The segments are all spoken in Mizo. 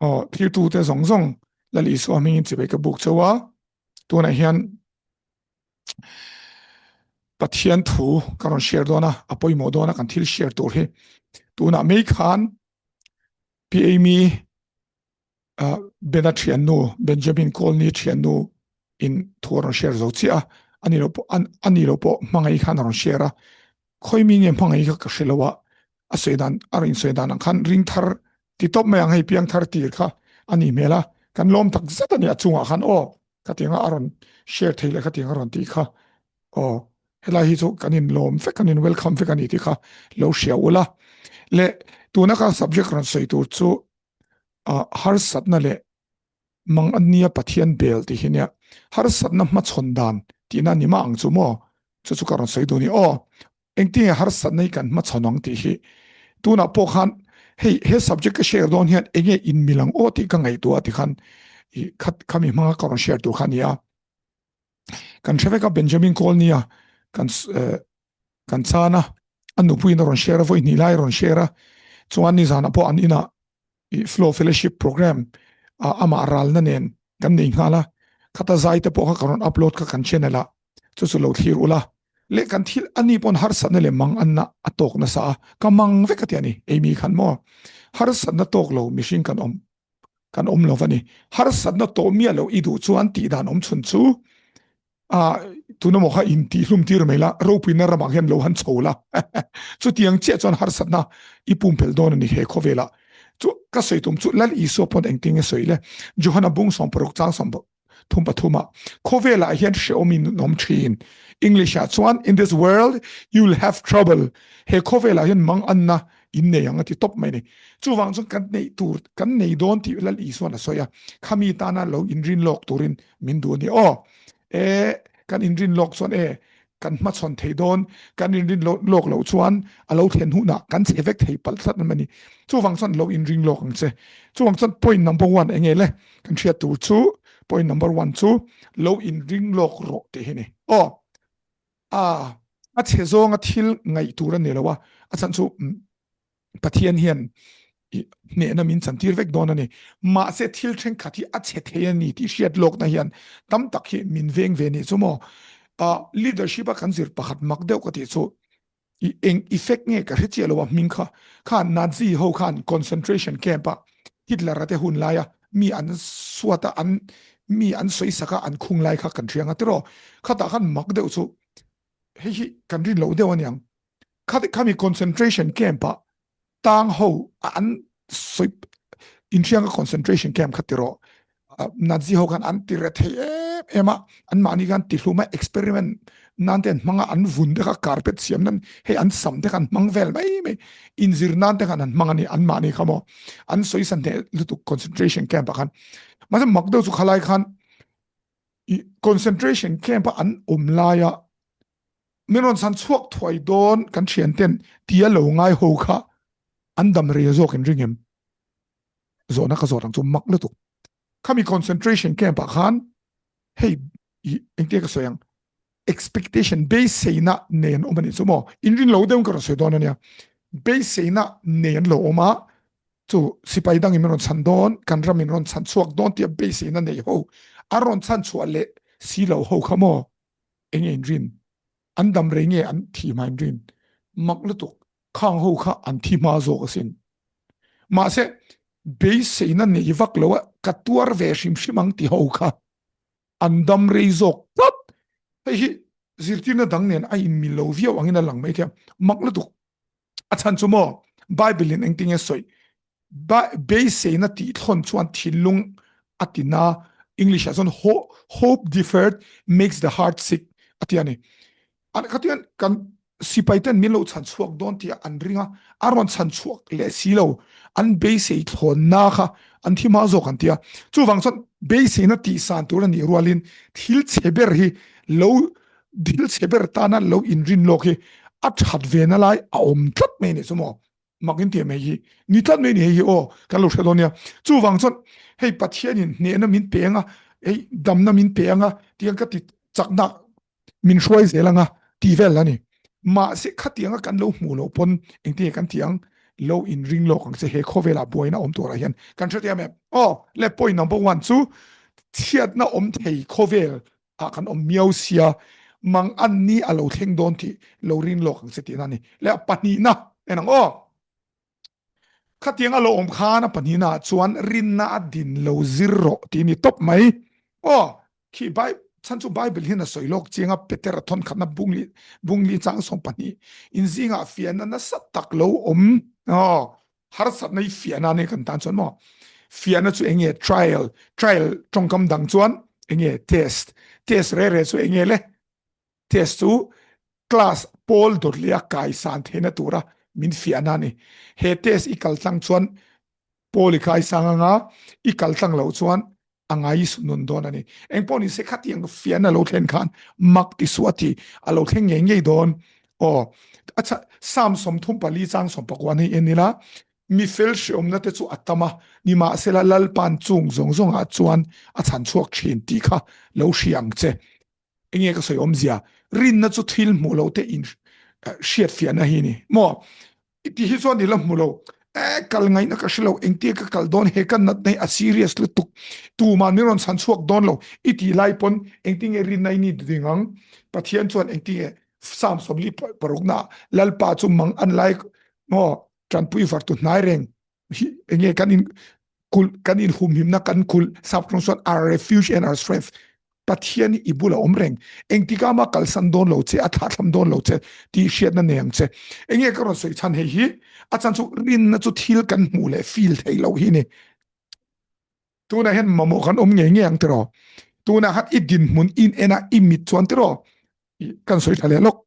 Aw thirtute zawng zawng Lal Isua hmingin chibai ka buk chauh a, tunah hian Pathian thu ka rawn share dawn a, a pawimawh dawn a kan thil share tur hi. Tunah mai khan Pi Amy Bena thiannu Benjamin Colney thiannu in thu a rawn share zo chiah a, ani lo pawh ani lo pawh hmangaih khan a rawn share a, khawi mi nge hmangaih kha ka hre lo a, a sawi dan a rawn insawi dan ang khan ring thar ti tawp mai ang hei piang thar tir kha a nih hmel a, kan lawm tak zet a ni a chungah khan aw khatianga a rawn share thei leh khatianga a rawn tih kha aw helai hi chu kan in lawm vek kan in welcome vek a ni tih kha lo hria ula leh tuna ka subject rawn sawi tur chu harsatna leh Mang a nia Pathian bel tih hi nia harsatna hmachhawn dan tihna ni mah ang chu maw? Chu chu ka rawn sawi duh ni aw. Engtinge harsatna hi kan hmachhawn ang tih hi tunah pawh khan hei he subject ka share dawn hian enge inmil ang aw tih ka ngaihtuah ti khan i khat khami hmanga ka rawn share tur kha a ni a. Kan hre vek a Benjamin Colney a kan kan chan a a nupuiin a rawn share a vawi hnih lai a rawn share a chuan nizanah pawh an inah i flow fellowship program a amah ralna nen kan nei nghal a khata zai te pawh kha ka rawn upload kha kan channel ah chu chu lo thlir ula leh kan thil ani pawn harsatna leh mang anna a tawk nasa a ka mang vek a ti ani Amy khan maw harsatna tawk lo mihring kan awm kan awm lo a ni harsatna tawh miah lo i duh chuan tih dan awm chhun chu a tuna maw kha in tih hlum tir mai la ropuina ramah hian lo han chho la chutiang chiah chuan harsatna i pumpelh dawn a ni he khawvelah chu ka sawi tum chu Lal Isua pawn engtin nge sawi le Johana bung 16 chang 33 pathuma khawvelah hian hrehawm in awm thin English ah chuan in this world you will have trouble he khawvelah hian mang anna in nei ang a ti tawp mai ni chuvang chuan kan neih tur kan nei dawn tih Lal Isuan a sawi a khami tana lo inrin lawk turin min duh a ni aw e kan inrin lawk chuan e kan hmachhawn thei dawn kan inrin lawk loh chuan a lo thlen hunah kan chhe vek thei palh tlat a ni chuvang chuan lo inring lawk ang che chuvang chuan point number one enge le kan hriat tur chu point number one chu lo inring lawk rawh tih hi ni aw a a chhe zawnga thil ngaih tur a ni lo a a chhan chu Pathian hian hnehna min chantir vek dawn a ni. Mahse thil thenkhat hi a chhe thei a ni tih hriat lawkna hian tam tak hi min veng ve nih chu maw. Leadership a kan zir pakhat mak deuh ka tih chu i eng effect nge ka hre chiah lo a hming kha khan Nazi ho khan concentration camp a Hitler a te hun lai a mi an suat a an mi an sawi sak a an khung lai kha kan hria anga tiraw khatah khan mak deuh chu hei hi kan rin loh deuh aniang khami concentration camp ah tang ho an soi inhrianga concentration camp kha tiro Nazi ho khan an ti re thei em em a an mahni khan ti hlum a experiment nan te an hmang a an vun te kha carpet siam nan hei an sam te khan hmang vel mai mai inzir nan te khan an hmang ani an mahni kha maw an sawi san hneh lutuk concentration camp ah khan mahse mak deuh chu khalai khan concentration camp a an awm laia Min rawn chhan chhuak thuai dawn kan thian ten tia lo ngai ho kha an dam rei zawk in ring em? Zawhna ka zawt ang chu mak lutuk. Khami concentration camp ah khan hei engtia ka sawi ang expectation beiseina nei an awm a nih chu maw inrin lo deuh in ka rawn sawi dawn a nia beiseina nei an lo awm a chu sipai dangin min rawn chhan dawn kan ram in rawn chhan chhuak dawn tia beiseina nei ho an rawn chhan chhuah leh si lo ho kha maw enge in rin an dam rei nge an thi hma in rin mak lutuk khang ho kha an thi hma zawk asin mahse beiseina nei vak lo a ka tuar ve hrim hrim ang ti ho kha an dam rei zawk tlat hei hi zirtirna dang nen a inmil lo viau angin a lang mai thei a mak lutuk a chhan chu maw Bible in engtinge sawi beiseina tih thlawn chuan thinlung a tina English ah chuan hope deferred makes the heart sick a ti a ni an khatian kan sipai ten min lo chhan chhuak dawn tih an ring a a rawn chhan chhuak leh si lo an beisei thlawn na kha an thi hma zawk an ti a chuvang chuan beiseina tih san tur a nih rualin thil chhe ber hi lo thil chhe ber tana lo inrin lawk hi a that ve na lai a awm tlat mai ni chu maw mak in ti mai hi ni tlat mai ni hei hi aw kan lo hre dawn nia chuvang chuan hei Pathian in hnehna min pe anga hei damna min pe anga tiang ka ti chakna min hruai zel anga ti vel ani mahse khatianga kan lo hmu lo pawn engtinge kan ti ang. Lo in ring lawk ang che he khawvelah buaina awm turah hian kan hrethiam em? Aw le point number one chu chhiatna awm thei khawvel ah kan awm miau sia mang an ni a lo thleng dawn tih lo ring lawk ang che tihna a ni. Le a pahnihna en ang aw. Khatiang a lo awm khan a pahnihna ah chuan rinna a din lo zir rawh tih a ni tawp mai. Aw khi Bai chhan chu Bible hian a sawi lawk chiang a Peter a thawn khatna bung li bung li chang 12 in zingah fiahna nasa tak lo awm aw harsatna hi fiahna ania kan tan chuan maw fiahna chu enge trial trial tawngkam dang chuan enge test test re re chu enge le test chu class pawl dawt leh a kai san theihna tura min fiahna a ni. He test i kal tlang chuan pawl i kai sang anga i kal tlang loh chuan a ngai i sun dawn a ni. Engpawh ni se khatiang fiahna lo thlen khan mak ti suh a ti a lo thleng ngei ngei dawn. Aw, a chha Psalm 34 chang 19 hi en ila mi fel hreawmna te chu a tam a, nimahsela Lalpa'n chung zawng zawngah chuan a chhan chhuak thin tih kha lo hria ang che. Enge ka sawi awmzia? Rinna chu thil hmuh loh te in hriat fiahna hi ni maw? I ti hi chuan i la hmu lo. E kal ngaihna ka hre lo, engtia ka kal dawn he ka natna hi a serious lutuk. Tumah min rawn chhan chhuak dawn lo. I tih lai pawn engtinge rinna i ni ding ang? Pathian chuan engtinge Psalm 46 na Lalpa chu mang an lai maw tanpui vartu hnai reng hi enge kan in kul kan in humhimna kan kul saptawng chuan our refuge and our strength Pathian i bula awm reng engtika ma kalsan dawn lo che a thlahthlam dawn lo che tih hriatna nei ang che enge ka rawn sawi chhan hei hi a chan chu rinna chu thil kan hmuh leh feel thei lo hi ni tunah hian mamawh kan awm ngei ngei ang tiraw tunah khan i dinhmun in ena i mit chuan tiraw kan sawi tha leh lawk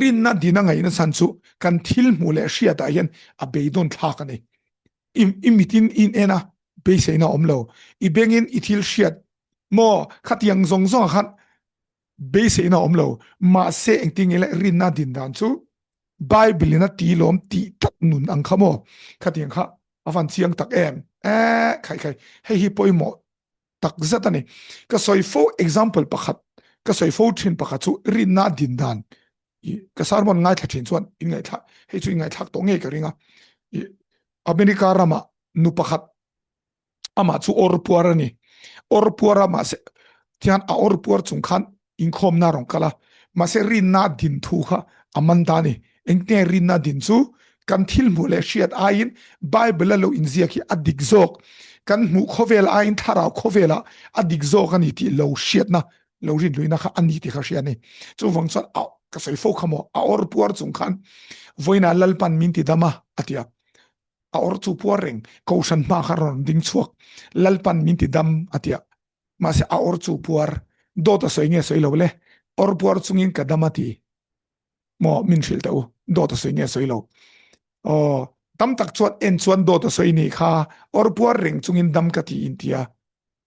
Rinna dina ngaihna chhan chu kan thil hmuh leh hriatah hian a beidawn thlak a ni. I, i mitin in en a, beiseina awm lo. I bengin i thil hriat maw khatiang zawng zawngah khan beiseina awm lo. Mahse engtin nge le rinna din dan chu Bible in a ti lawm tih tlat nun ang kha maw khatiang kha a van chiang tak em. Eh khai khai hei hi pawimawh tak zet a ni. Ka sawi fo example pakhat ka sawi fo thin pakhat chu rinna din dan ka sermon ngaithla thin chuan in ngaihthlak hei chu in ngaihthlak tawh ngei ka ring a. America rama nu pakhat amah chu or puar a ni. Or puar a mahse tian a or puar chung khan inkhawmna rawn kal a, mahse rinna din thu kha a man ta a ni. Engtinge rinna din chu kan thil hmuh leh hriat aiin Bible a lo inziak hi a dik zawk, kan hmuh khawvel aiin thlarau khawvelah a dik zawk a ni tih lo hriatna, lo rinluihna kha a ni tih kha hria a ni. Chuvang chuan a ka sawi fo kha maw, a awr puar chung khan vawiinah Lalpan min ti dam a, a ti a. A awr chu puar reng, Kohhran hma kha rawn ding chhuak, Lalpan min ti dam a ti a. Mahse a awr chu puar, dawt a sawi nge sawi lo le, awr puar chungin ka dam a ti. Maw min hrilh teh u, dawt a sawi nge sawi lo. Aw, tam tak chuan en chuan dawt a sawi nih kha, awr puar reng chungin dam ka ti in tia.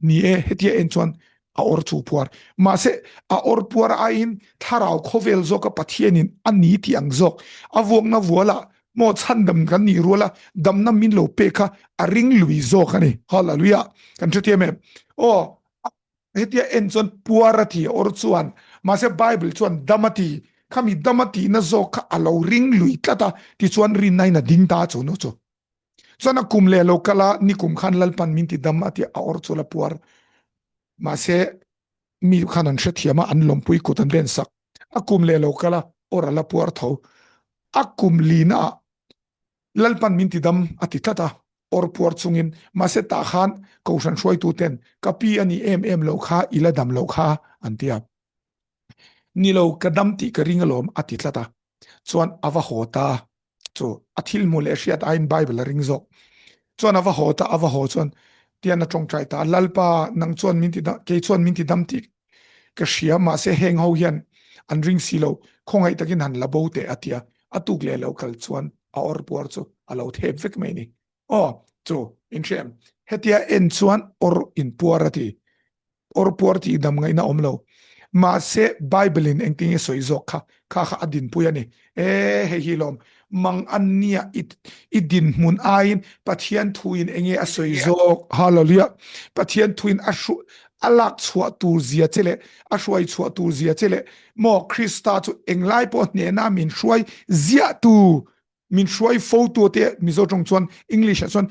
Ni e, hetia en chuan a awr chu puar. Mahse a awr puar aiin thlarau khawvel zawka Pathianin a ni tih ang zawk, a vuakna vualah maw chhandam kan nih ruala damna min lo pek kha a ring lui zawk a ni. Hallelujah! Kan hrethiam em? Aw, hetia en chuan puar a ti awr chuan, mahse Bible chuan dam a ti, khami dam a tihna zawk kha a lo ring lui tlat a, tichuan rinna in a ding ta chu nu chu. Chuan a kum leh lo kal a, nikum khan Lalpan min ti dam a ti a awr chu la puar. Mahse mi khan an hrethiam a, an lawmpui kut an len sak. A kum leh lo kal a, awr a la puar tho. A kum lina ah Lalpan min ti dam a ti tlat a, awr puar chungin. Mahse tah khan Kohhran hruaitu ten ka pi a ni em em lo kha, i la dam lo kha an ti a. Ni lo, ka dam tih ka ring alawm a ti tlat a. Chuan a va haw ta chu a thil hmuh leh hriat aiin Bible a ring zawk. Chuan a va haw ta, a va haw chuan tian a tawngtai ta, Lalpa nang chuan min ti dam, kei chuan min ti dam tih ka hria, mahse heng ho hian an ring si lo, khawngaih takin han la bo teh a ti a, a tuk leh lo kal chuan a awr puar chu a lo thep vek mai ni. Aw, chu in hria em? Hetia en chuan awr in puar a ti. Awr puar tih dam ngaihna awm lo. Mahse Bible in engtin nge sawi zawk kha, kha kha a dinpui a ni. E hei hi lawm, mang an nia i i dinhmun aiin Pathian thuin enge a sawi zawk, Hallelujah, Pathian thuin a hru a lak chhuah tur zia che leh a hruai chhuah tur zia che leh maw Krista chu englai pawh hnehna min hruai ziah tu. Min hruai fo tu te Mizo tawng chuan English ah chuan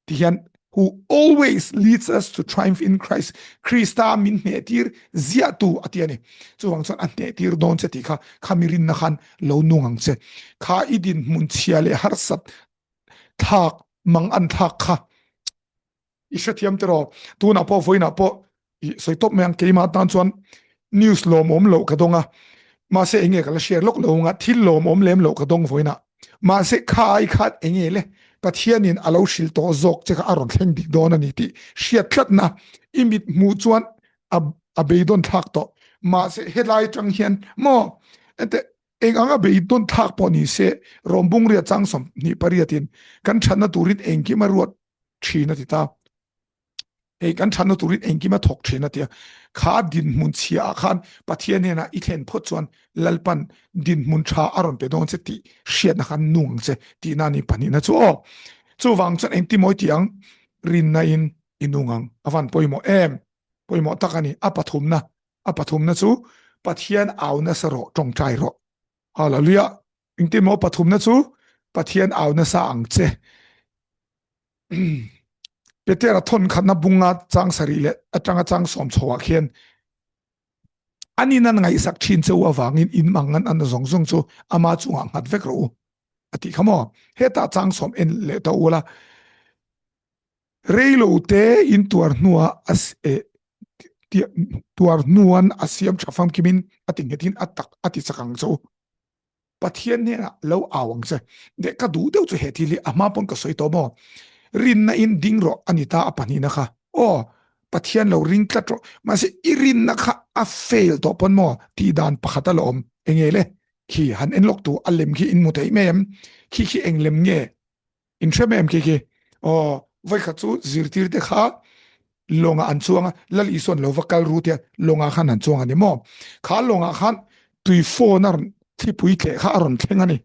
ti hian who always leads us to triumph in Christ. Krista min hneh tir ziah tu a ti a ni. Chuvang chuan a hneh tir dawn che tih kha kha mi rinna khan lo nung ang che. Kha i dinhmun chhia leh harsat thlak mang an thlak kha i hrethiam tiraw tunah pawh vawiinah pawh i sawi tawp mai ang keimah tan chuan news lawmawm loh ka dawng a mahse enge ka la share lawk lo anga thil lawmawm lem loh ka dawng vawiinah mahse kha ai khan enge le Pathianin a lo hrilh tawh zawk che kha a rawn thleng dik dawn a ni tih hriat tlatna i mit hmuh chuan a a beidawn thlak tawh mahse helai tang hian maw ente eng anga beidawn thlak pawh ni se rawmbung riat chang 28 in kan thatna turin engkim a ruat thin a ti ta. Hei kan thatna turin engkim a thawk thin a tia. Kha dinhmun chhia ah khan Pathian hnenah i thlen phawt chuan Lalpan dinhmun tha a rawn pe dawn che tih hriatna khan nung ang che tihna ni pahnihna chu aw. Chuvang chuan engtimawi tih ang rinna in i nung ang. A van pawimawh em? Pawimawh tak a ni. A pathumna, a pathumna chu Pathian au nasa rawh, tawngtai rawh. Hallelujah. Engtimaw pathumna chu Pathian au nasa ang che. Petera thawn khatna bunga chang sarih leh atanga chang sawm chhoah khian anin an ngaihsak thin che u avangin in mang an an zawng zawng chu ama chungah nghat vek rawh u a tih kha maw. Hetah chang sawm en leh ta ula reilo te in tuar hnuah tuar hnuan a siam tha famkimin a ti nghetin a tak a ti chak ang che u. Pathian hnenah lo au ang che. De ka duh deuh chu he thil hi a hma pawn ka sawi tawh maw. Rinna in ding rawh a ni ta a pahnihna kha. Aw, Pathian lo ring tlat rawh. Mahse i rinna kha a fail tawh pawn maw tih dan pakhat a la awm. Enge le? Khi han en lawk tu a lem khi in hmu theih mai em? Khi khi eng lem nge? In hre mai em khi khi? Aw, vawikhat chu zirtir te kha lawngah an chuang a, Lal Isuan lo va kal ru tia lawngah khan an chuang a ni maw? Kha lawngah khan tui phone a rawn thlipui tleh kha a rawn thleng a ni.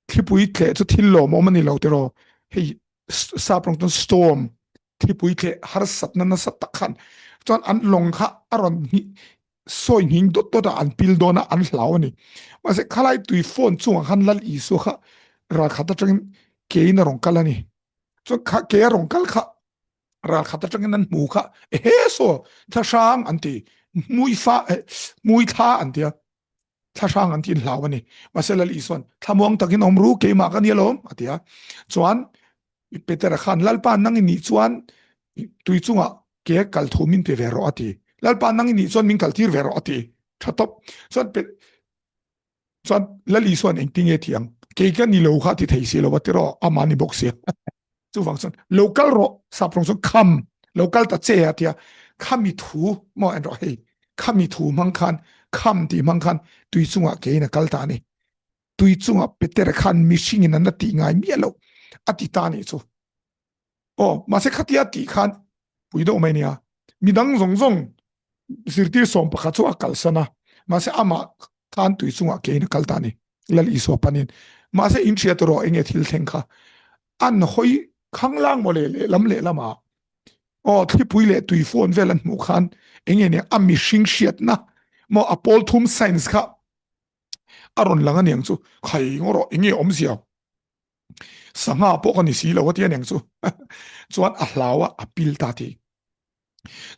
Thlipui tleh chu thil lawmawm a ni lo tiraw? Hei sap rawng chuan storm thlipui tleh harsatna nasa tak khan chuan an lawng kha a rawn sawi nghing dawt dawt a an pil dawn a an hlau a ni. Mahse khalai tui phone chungah khan Lal Isua kha ralkhat atangin kein a rawn kal a ni. Chuan kha ke a rawn kal kha ralkhat atangin an hmu kha ehe saw thlahrang an ti hmui fa hmui thla an tia thlahrang an ti in hlau a ni. Mahse Lal Isuan thlamuang takin awm ru keimah ka ni alawm a ti a. Chuan Petera khan Lalpa nang i nih chuan tui chungah ke kal thu min pe ve rawh a ti. Lalpa nang i nih chuan min kal tir ve rawh a ti. Tha tawp. Chuan chuan Lal Isuan engtin nge ti ang? Kei ka ni lo kha ti thei si lo a ti rawh ama ni bawk sia. Chuvang chuan lo kal rawh sap rawng chuan kham lo kal ta che a tia khami thu maw en rawh hei khami thu hmang khan kham tih hmang khan tui chungah kein a kal ta a ni. Tui chungah Petera khan mihringin an la tih ngai miah loh a ti ta nih chu. Aw, mahse khatia tih khan pui deuh mai nia. Midang zawng zawng zirtir sawm pakhat chu a kalsan a, mahse amah khan tui chungah kein a kal ta a ni, Lal Isua panin. Mahse in hriat rawh enge thil thleng kha an hawi khanglang maw le lehlam lehlamah aw thlipui leh tui fawn vel an hmuh khan enge nia a mihring hriatna maw a pawl thum science kha a rawn lang aniang chu khai ngaw rawh enge awmzia sangha pawh ka ni si lo a ti aniang chu chuan a hlau a a pil ta ti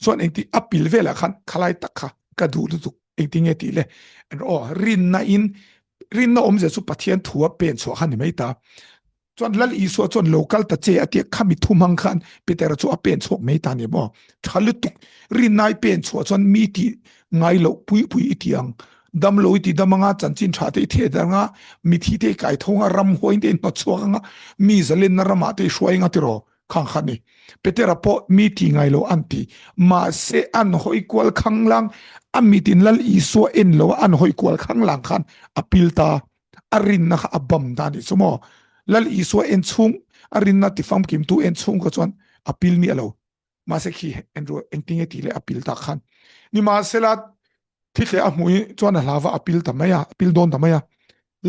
chuan engti a pil velah khan khalai tak kha ka duh lutuk engti nge tih le aw rinna in rinna awmzia chu Pathian thu a pen chhuah kha ni mai ta Chuan Lal Isua chuan lo kal ta che a tia khami thu hmang khan Petera chu a pen chhuak mai ta ni maw? Tha lutuk rinnai pen chhuah chuan mi tih ngai loh pui pui i ti ang. Dam lo i ti dam anga, chanchin tha te i theh dar anga, mithi te i kai tho anga, ramhuai te i hnawt chhuak anga, mi zalenna ramah te i hruai anga tiraw khang kha ni. Petera pawh mi tih ngai lo an ti. Mahse an hawi kual khanglang, a mitin Lal Isua en lo a an hawi kual khanglang khan a pil ta. A rinna kha a bam ta nih chu maw. Lal Isua en chhung a rinna ti famkim tu en chhung kha chuan a pil miah lo. Mahse khi Andrew engtinge tih leh a pil tak khan. Nimahsela thithle a hmuh hi chuan a hlava a pil ta mai a, a pil dawn ta mai a.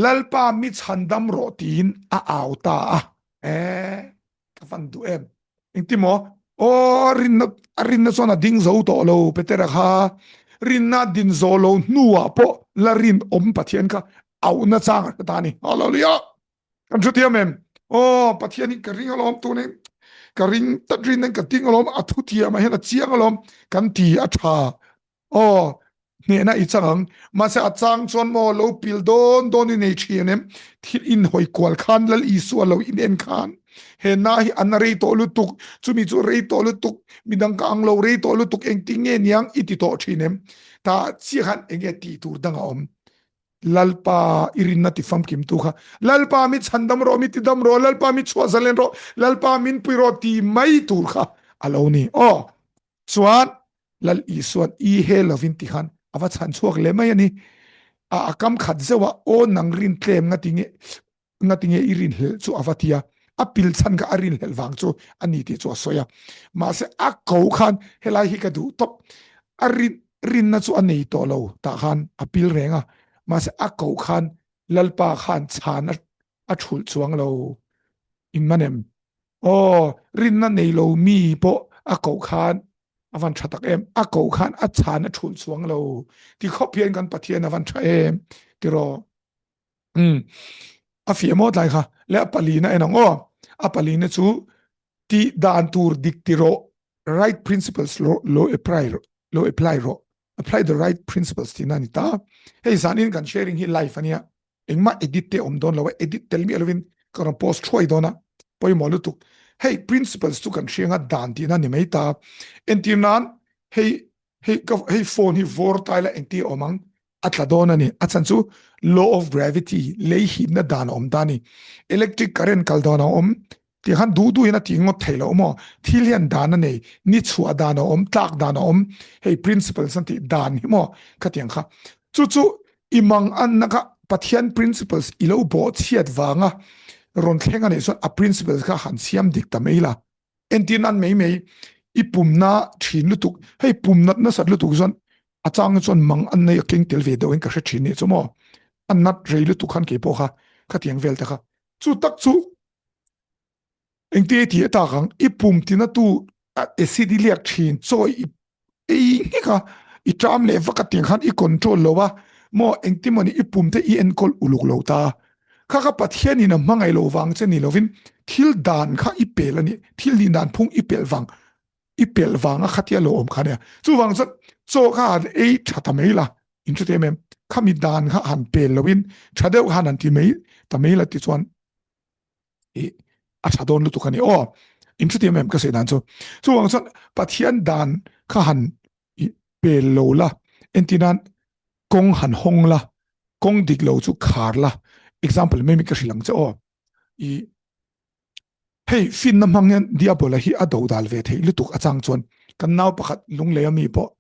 Lalpa mi chhandam rawh tiin a au ta a. Eh, ka van duh em. Engti maw? Aw, rinna, a rinna chuan a ding zo tawh lo, Petera kha. Rinna din zawh lo hnuah pawh la rinawm Pathian kha auhna chang a hre ta a ni. Hallelujah! Kan thu thiam em? Aw, Pathian hi ka ring alawm tunin ka ring tat rin ka ting alawm a thu thiam ah hian a chiang alawm kan ti a tha. Aw, hnehna i chang ang. Mahse a chang chuan maw lo pil dawn dawn i nei thin em? Thil in hawi kual khan Lal Isua lo in en khan he na hi an rei tawh lutuk, chumi chu rei tawh lutuk, midang ka ang lo rei tawh lutuk engtin nge niang i ti tawh thin em? Tah chiah khan enge tih tur dang a awm. Lalpa i rinna ti famkim tu kha Lalpa mi chhandam rawh mi tidam rawh Lalpa mi chhuah zalen rawh Lalpa min pui rawh ti mai tur kha a lo ni aw chuan Lal Isuan i he lovin ti khan a va chhan chhuak leh mai a ni a a kam khat zeuh a aw nang rin tlem nga ti nge nga ti nge i rin hlelh chu a va ti a a pil chhan kha a rin hlelh vang chu a ni tih chu a sawi a mahse a ko khan helai hi ka duh tawp a rin rinna chu a nei tawh lo tah khan a pil reng a mahse a ko khan lalpa khan chhan a thulh chuang lo in manem aw rinna nei lo mi pawh a ko khan a van tha tak em a ko khan a chhan a thulh chuang lo ti khawp hian kan Pathian a van tha em tiraw um a fiah maw tlai kha le a palina en ang aw a palina chu ti dan tur dik ti rawh right principles lo lo apply lo apply rawh apply the right principles ti na ni ta hei zanin kan sharing hi live ania engmah edit te awm dawn lo edit tel mi lovin ka rawn post thuai dawn a pawimawh lutuk hei principles chu kan hrianga dan tihna ni mai ta entir nan hei hei ka hei phone hi vor tai la engti awm ang a tla dawn a ni a chhan chu law of gravity lei hipna dan a awm ta ni electric current kal dawn a awm ti khan duh duh in a ti ngawt thei lo maw thil hian dan a nei ni chhuah dan a awm tlak dan a awm hei principles an tih dan hi maw khatiang kha chu chu i mang an na kha Pathian principles i lo bawh chhiat vanga rawn thleng a nih chuan a principles kha han siam dik ta mai la entir nan mai mai i pumna thin lutuk hei pum nat nasat lutuk chuan a chang chuan mang an nei a keng tel ve deuh in ka hre thin ni chu maw an nat rei lutuk khan kei pawh kha khatiang vel te kha chu tak chu Engti ti a tak ang i pum tina tu acid i liak thin chaw i ei nghek a i ṭam leh vak a tiang khan i control lo a maw engti mawni i pum te i enkawl uluk lo ta kha kha Pathian in a hmangaih lo vang che ni lovin thil dan kha i pel a ni thil nih dan phung i pelh vang i pelh vang a khatia lo awm kha nia chuvang chuan chaw kha han ei tha ta mai la in hre em em khami dan kha han pel loin tha deuh khan han ti mai ta mai la ti chuan i a tha dawn lutuk ani aw in hre em em ka sawi dan chu chuvang chuan Pathian dan kha han i pel lo la entinan kawng han hawng la kawng dik lo chu khar la example mai mi ka hrilh ang che aw i hei finna hmang hian diabola hi a do dal ve thei lutuk a chang chuan kan nau pakhat lunglei ami pawh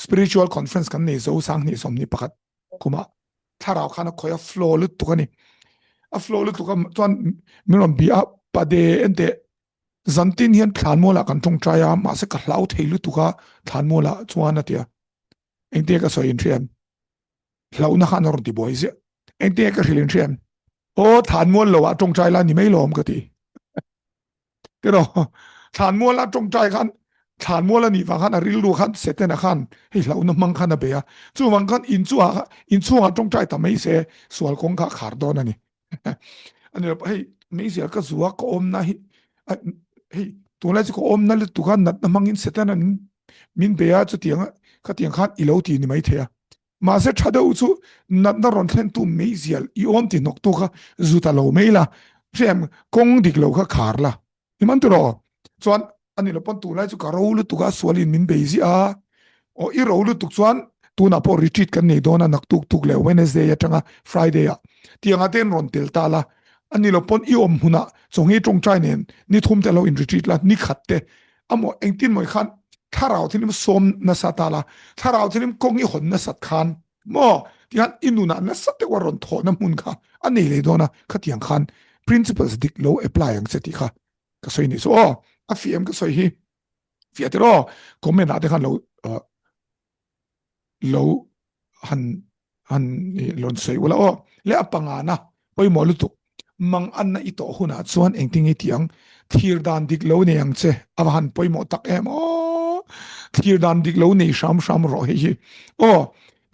spiritual conference kan nei zo sang hnih 21 kuma thlarau khan a khawih a flow lutuk ani a flow lutuk a chuan min rawn bi a pade ente zantin hian thlanmual ah kan tawngtai a mahse ka hlau thei lutuk a thlanmual ah chuan a tia engte ka sawi in hriam hlauhna khan a rawn ti buai ziah engte ka hrilh in hriam aw thlanmual lo ah tawngtai la ni mai lawm ka ti Tiraw thlanmual a tawngtai khan thlanmual a nih vang khan a rilru khan Setana khan hei hlauhna hmang khan a bei a, chuvang khan in chu ah in chhungah tawngtai ta mai se sual kawng kha a khar dawn a ni. A ni lo hei meizial ka zu a ka awmna hi hei tunlai chu ka awmna lutuk a natna hmangin Setana min bei a chutiang khatiang khan i lo ti ni mai thei a. Mahse tha deuh chu natna rawn thlentu meizial i awm ti hnawktu kha zu ta lo mai la, hrem kawng dik lo kha khar la. I man tiraw? Chuan ani lo pawn tunlai chu ka ro lutuk a, sualin min bei ziah a. Aw i ro lutuk chuan tunah pawh retreat kan nei dawn a naktuk tuk leh Wednesday atanga Friday ah tiangah te in rawn tel ta la. Ani lo pawn i awm hmunah chawnghei tawngtai nen ni thum te lo in retreat la, ni khat te Amaw engtin maw khan thlarau thilim sawm nasa ta la, thlarau thilim kawng i hawn nasat khan maw tikhan i nunah nasa deuh a rawn thawhna hmun kha a nei leh dawn a, khatiang khan principles dik lo apply ang che tih kha ka sawi nih chu aw, a fiah em ka sawi hi fiah tiraw comment ah te khan lo lo han han lon sawi ula aw le a pangana pawimawh lutuk mang anna i tawh hunah chuan engtin nge ti ang thlir dan dik lo nei ang che a va han pawimawh tak em aw thlir dan dik lo nei hram hram rawh hei hi aw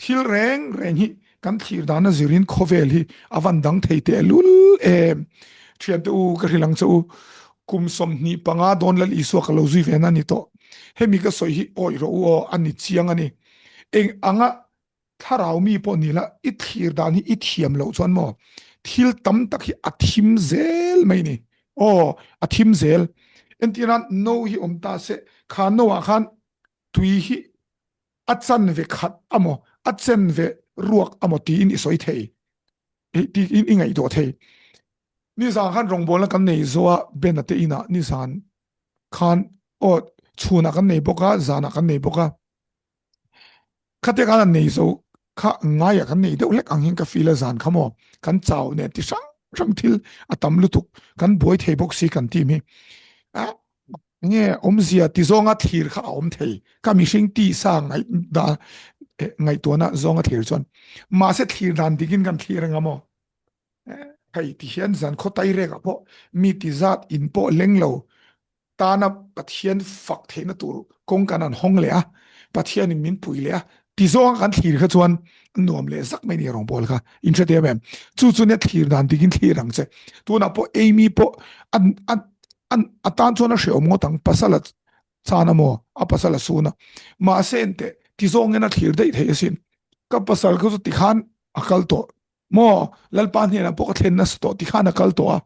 thil reng reng hi kan thlir dan a zirin khawvel hi a van dang thei teh lul em. Thiante u ka hrilh ang che u, kum 25 dawn Lal Isua ka lo zui ve na ni tawh. Hemi ka sawi hi awih rawh u aw, a ni chiang a ni. Eng anga thlarau mi pawh ni la, i thlir dan hi i thiam loh chuan maw thil tam tak hi a thim zel mai ni. Aw, a thim zel. Entirnan no hi awm ta se, kha no ah khan tui hi a chanve khat amaw, a chenve ruak amaw tiin i sawi thei. Tiin i ngaihtuah thei. Nizan khan rawngbawlna kan nei zo a, Ben-a te inah nizan khan aw chhunah kan nei bawk a, zanah kan nei bawk a. Khatia khan an nei zo kha ngaiah kan nei deuh hlek ang hian ka feel a zan kha maw kan chau nen ti hrang hrang thil a tam lutuk kan buai thei bawk si kan team hi. Nge awmzia ti zawnga thlir kha a awm thei ka mihring tisa ngaih da ngaihtuahna zawnga thlir chuan mahse thlir dan dikin kan thlir anga maw hei ti hian zan khaw tai rek ah pawh mi ti zat in pawh leng lo tana Pathian fak theihna tur kawng kan an hawng leh a Pathianin min pui leh a ti zawnga kan thlir kha chuan nuam leh zak mai ni rawngbawl kha in hre em em chu chu nia thlir dan dikin thlir ang che tunah pawh Amy pawh an an an atan chuan a hreawm ngawt ang pasal a chan a maw a pasal a sun a mahse ente ti zawngin a thlir daih theih asin ka pasal kha chu tikhan a kal tawh maw lalpa hnenah pawh ka thlen nasa tawh tikhan a kal tawh a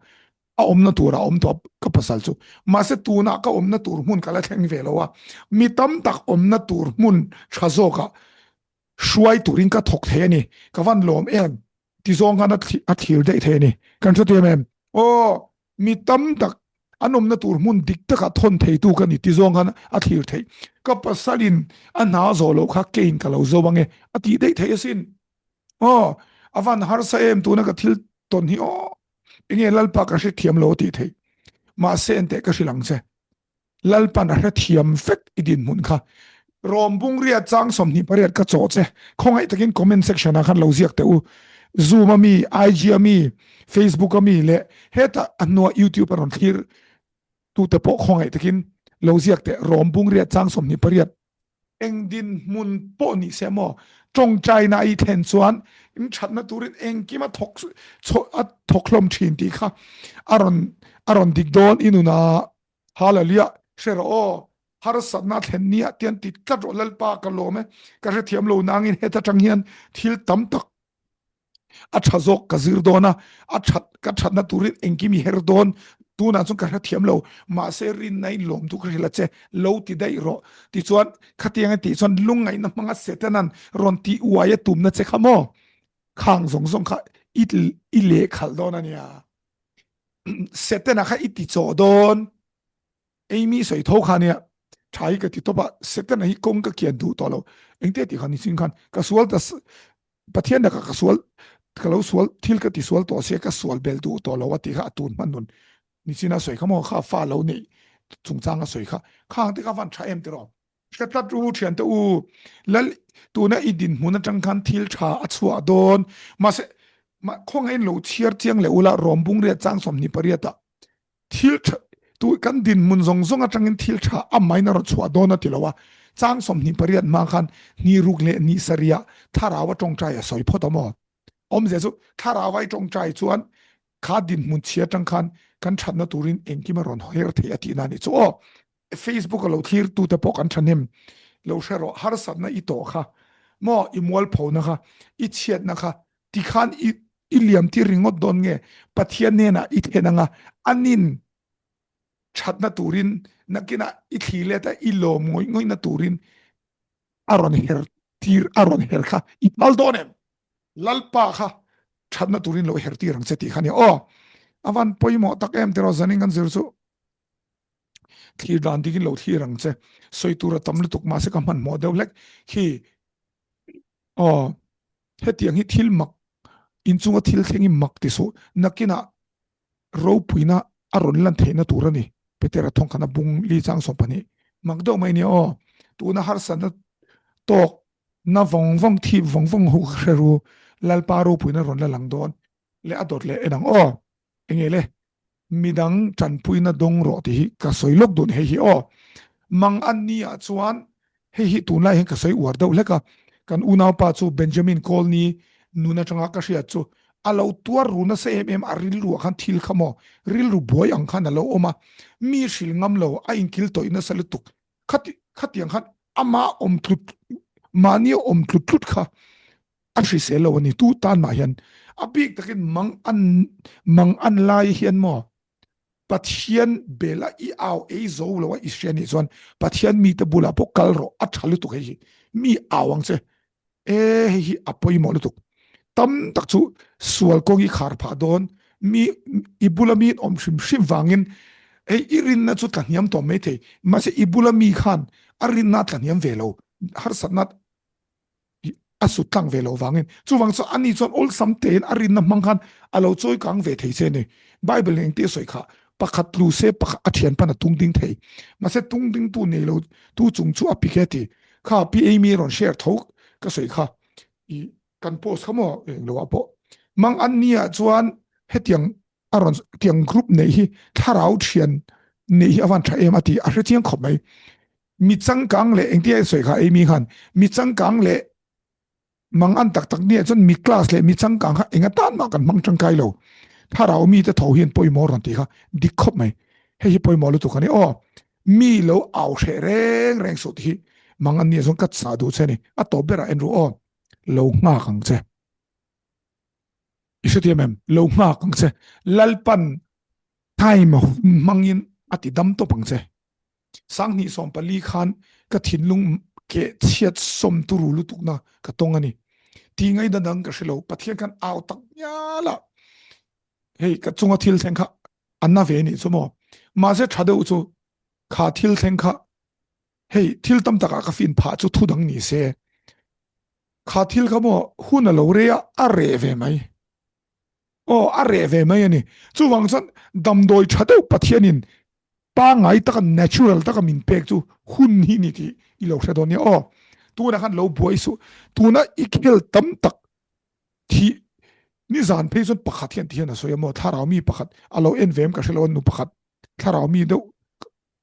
a awmna tur a awm tawh ka pasal chu mahse tunah ka awmna tur hmun ka la thleng ve lo a mi tam tak awmna tur hmun tha zawkah hruai turin ka thawk thei a ni ka van lawm em ti zawng khan a thlir daih thei a ni kan hre tih em em aw mi tam tak an awmna tur hmun dik takah thawn theitu ka ni ti zawng khan a thlir theih ka pasalin a hna zawh loh kha kein ka lo zo ange a tih daih theih asin aw a van harsa em tuna ka thil tawn hi aw enge lalpa ka hrethiam lo tih theih mahse enteh ka hrilh ang che Lalpan a hrethiam vek i dinhmun kha. Rawm bungriat chang 28 ka chawh che. Khawngaih takin comment section ah khan lo ziak teh u. Zoom a mi, IG a mi, Facebook a mi leh hetah a hnuah YouTube a rawn thlir tute pawh khawngaih takin lo ziak teh. Rawm bungriat chang 28. Eng dinhmun pawh ni se maw tawngtaina i thlen chuan in thatna turin engkim a thawk a thawk hlawm thin tih kha a rawn a rawn dik dawn i nuna Hallelujah hre rawh aw harsatna thlen nia tian ti tlat rawh Lalpa ka lawm e ka hrethiam lo nangin heta tang hian thil tam tak a tha zawk ka zir dawn a a that ka thatna turin engkim i her dawn tunah chuan ka hrethiam lo mahse rinna in lawm chu ka hrilh a che lo ti daih rawh tichuan khatiang a tih chuan lungngaihna hmanga Setanan rawn tih uai a tumna che kha maw khang zawng zawng kha i i lehkhalh dawn a nia Setana kha i ti chawh dawn Amy sawi tho kha nia tha hi ka ti tawp a Setana hi kawng ka kian duh tawh lo engte tih khan nichin khan ka sual ta Pathian laka ka sual ka lo sual thil ka ti sual tawh sia ka sual bel duh tawh lo a tih kha a tun hman nun nichin a sawi kha maw kha fa lo neih chungchang a sawi kha khang te kha van tha em tiraw hre tlat u thian te u lal tuna i dinhmun atang khan thil tha a chhuah dawn mahse khawngaih in lo chhiar chiang leh ula rawm bung riat chang 28 ah thil tha tu kan dinhmun zawng zawng atangin thil tha a main a rawn chhuah dawn a ti lo a chang 28 hma khan ni ruk leh ni sarih ah thlarau a tawngtai a sawi phawt a maw awmzia chu thlarau a i tawngtai chuan kha dinhmun chhia atang khan kan thatna turin engkim a rawn her thei a tihna ni chu aw Facebook a lo thlir tu te pawh kan thahnem lo hre rawh harsatna i tawh kha maw i mualphona kha i chhiatna kha tikhan i i liam tir ringawt dawn nge Pathian hnenah i then anga anin thatna turin nakinah i thli let a i lawm ngawih ngawihna turin a rawn her tir a rawn her kha i phal dawn em Lalpa kha thatna turin lo her tir ang che tih kha ni aw avan pawimawh tak em tiraw zanin kan zir chu thlir dan dikin lo thlir ang che sawi tur a tam lutuk mahse ka hmanhmawh deuh hlek khi aw hetiang hi thil mak inchunga thil thleng hi mak ti suh nakinah ropuina a rawn lan theihna tur a ni Petera thawng khan a bung li chang 12 mak deuh mai nia aw tuna harsatna tawk na vawng vawng thip vawng vawng ho ka hre ru Lalpa ropuina rawn la lang dawn leh a dawt leh en ang aw enge le midang tanpuina dawng rawh tih hi ka sawi lawk dun hei hi aw mang an ni ah chuan hei hi tunlai hian ka sawi uar deuh hlek a kan unaupa chu Benjamin Colney nun atanga ka hriat chu. A lo tuar ru nasa em em a rilru ah khan thil kha maw rilru buai ang khan a lo awm a, mi hril ngam lo a inkil tawih nasa lutuk. Khati khatiang khan ama awm tlut mahni a awm tlut tlut kha a hrisel lo a ni. Tu tan mah hian a bik takin mang an mang an lai hian maw Pathian bela i au ei zo lo a i hria nih chuan Pathian mite bulah pawh kal rawh a tha lutuk hei hi mi au ang che e hei hi a pawimawh lutuk tam tak chu sual kawng i khar phah dawn mi i bula mi awm hrim hrim vangin hei i rinna chu tlahniam tawh mai thei mahse i bula mi khan a rinna tlahniam ve lo harsatna a sut tlang ve lo vangin chuvang chu ani chuan awlsam tein a rinna hmang khan a lo chawi kang ve thei che ni bible eng te sawi kha pakhat tlu se pakhat a thian pan a tung ding thei mahse tung ding tu nei lo tu chung chu a pike ti kha pi amy rawn share tho ka sawi kha i kan post kha maw eng lo ah pawh mang an nia chuan hetiang a rawn tiang group nei hi thlarau thian nei hi avan tha em a ti a hre chiang khawp mai mi changkang leh engtia sawi kha Amy khan mi changkang leh mang an tak tak nia chuan mi class leh mi changkang kha enga tan mah kan hmang tangkai lo thlarau mi te tho hian pawimawh rawn ti kha dik khawp mai hei hi pawimawh lutuk ani aw mi lo au hreh reng reng suh ti hi mang an nia chuan ka chah duh che ni a tawp berah en ru aw lo nghak ang che i hrethiam em lo nghak ang che lalpan time hun hmangin a ti dam tawp ang che sanghnih 14 khan ka thinlung ke chhiat som turu lutuk na ka tawng ani ti ngai da dang ka hrelo pathian khan au tak nyala hei ka chunga thil thleng kha anna ve ni chu maw mahse tha deuh chu kha thil thleng kha hei thil tam takah ka fin phah chu thu dang ni se Kha thil kha maw hun a lo rei a, a reh ve mai. Aw, a reh ve mai a ni. Chuvang chuan damdawi tha deuh Pathianin pangngai taka natural taka min pek chu hun hi ni tih i lo hre dawn nia aw. Tunah khan lo buai suh. Tuna i khel tam tak thi nizan phei chuan pakhat hian ti hian a sawi a maw thlarau mi pakhat a lo en ve em ka hre lo a nu pakhat thlarau mi deuh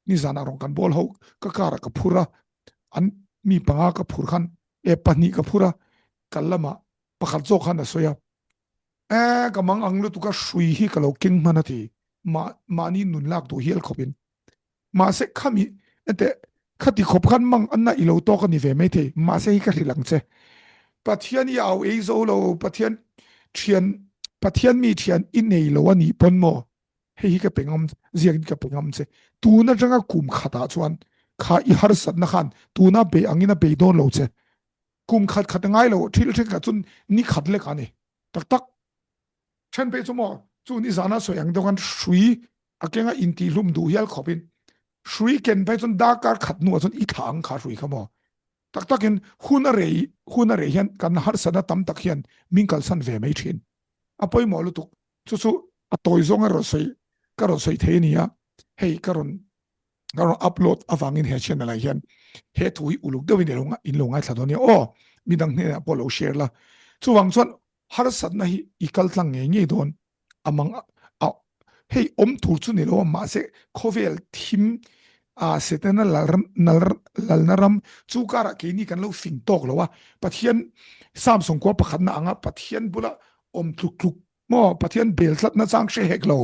nizanah rawn kan bawl ho ka car ah ka phur a an mi panga ka phur khan e pahnih ka phur a kal lamah pakhat zawk khan a sawi a e ka mang ang lutuk a hrui hi ka lo keng hman a ti mah mahni nun lak duh hial khawpin mahse khami ente khati khawp khan mang anna i lo tawk a ni ve mai thei mahse hi ka hrilh ang che Pathian i au ei zo lo Pathian thian Pathian mi thian i nei lo a nih pawn maw hei hi ka pe ngam ziakin ka pe ngam che tun atanga kum khatah chuan kha i harsatna khan tuna bei angin a bei dawn lo che kum khat khat ngai lo thil thenkhat chu ni khat lek ani tak tak then pe chu maw chu ni zana sawi ang deuh khan hrui a kenga inti hlum duh hial khawpin hrui ken phei chuan darkar khat hnuah chuan i thla ang kha hrui kha maw tak takin hun a rei hun a rei hian kan harsatna tam tak hian min kalsan ve mai thin a pawimawh lutuk chu chu a tawi zawng a rawn sawi ka rawn sawi thei a ni a hei ka rawn ka rawn upload avangin he channel ah hian he thu hi uluk deuhin ilo in lo ngaithla dawn nia aw midang hnenah pawh lo share la chuvang chuan harsatna hi i kal tlang ngei ngei dawn amang a hei awm tur chu ni lo a mahse khawvel thim a setana lalram lalna ram chu karah keini kan lo fing tawk lo a Pathian Samsung kua pakhatna anga Pathian bula awm tluk tluk maw Pathian bel tlat na chang hre hek lo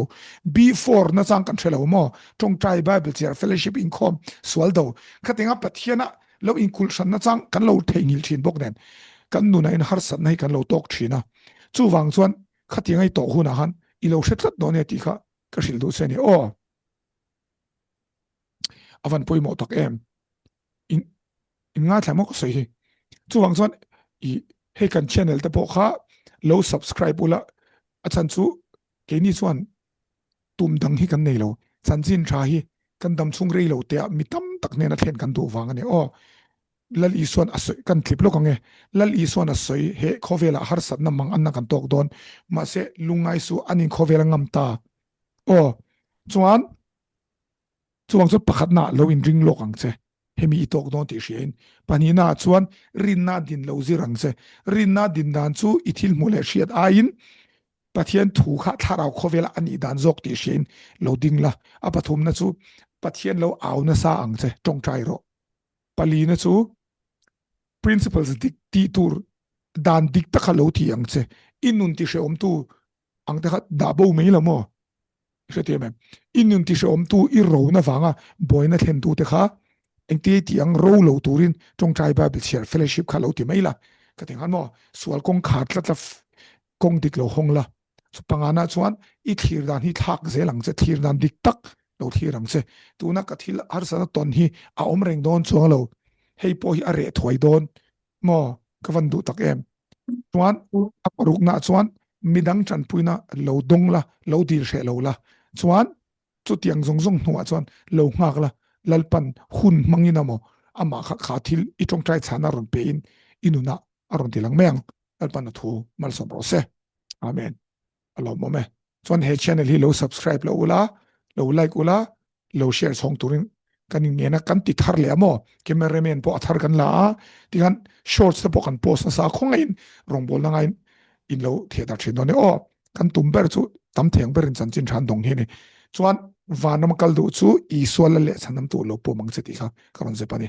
before na chang kan hre lo maw tawngtai Bible chhiar fellowship inkhawm sual do khatinga Pathiana lo inkulh hran na chang kan lo theihnghilh thin bawk nen kan nuna in harsatna hi kan lo tawk thin a chuvang chuan khatianga i tawh hunah khan i lo hre tlat dawn e tih kha ka hrilh duh che a ni aw avan pawimawh tak em in in ngaithla maw ka sawi hi chuvang chuan i hei kan channel te pawh kha lo subscribe ula a chhan chu keini chuan tum dang hi kan nei lo chanchin tha hi kan dam chhung rei lo te ah mi tam tak hnena thlen kan duh vang a ni aw Lal Isuan a sawi kan tlip lawk ang e Lal Isuan a sawi he khawvelah harsatna mang anna kan tawk dawn mahse lungngai su anin khawvel a ngam ta aw chuan Chuvang chuan pakhatna lo inring lawk ang che, hemi i tawk dawn tih hriain. Pahnihnaah chuan rinna din lo zir ang che. Rinna din dan chu i thil hmuh leh hriat aiin Pathian thu kha thlarau khawvela a nih dan zawk tih hriain lo ding la. A pathumna chu Pathian lo au nasa ang che, tawngtai rawh. Palina chu principles dik tih tur dan dik taka lo ti ang che. I nun ti hrehawmtu ang te kha dah bo mai lo maw? Hrethiam em? I nun ti hrehawmtu i rona vanga buaina thlentu te kha engti ti ang ro lo turin tawngtai Bible chhiar fellowship kha lo ti mai la. Ka ti khan maw sual kawng khar tlat la kawng dik lo hawng la. Chu pangana chuan i thlir dan hi thlak zel ang che, thlir dan dik tak lo thlir ang che. Tuna ka thil harsatna tawn hi a awm reng dawn chuang lo. Hei pawh hi a reh thuai dawn maw ka van duh tak em. Chuan a parukna chuan midang tanpuina lo dawng la, lo dil hreh lo la. Chuan chutiang zawng zawng hnuah chuan lo nghak la, Lalpan hun hmangin amaw amah kha kha thil i tawngtai chhana rawn pe in i nunah a rawn ti lang mai ang. Lalpan a thu malsawm rawh se. Amen. A lawmawm e. Chuan he channel hi lo subscribe lo ula, lo like ula, lo share chhawng turin kan in ngen a, kan ti thar leh a maw? Cameraman pawh a thar kan la a, tikhan shorts te pawh kan post nasa a, khawngaihin rawngbawlna ngaiin in lo theh dar thin dawn e aw. Kan tum ber chu tam theng berin chanchin than dawng hi a ni. Chuan vanram kal duh chu Isua la leh chhanam tur lo pawm ang che tih kha ka rawn zep a ni.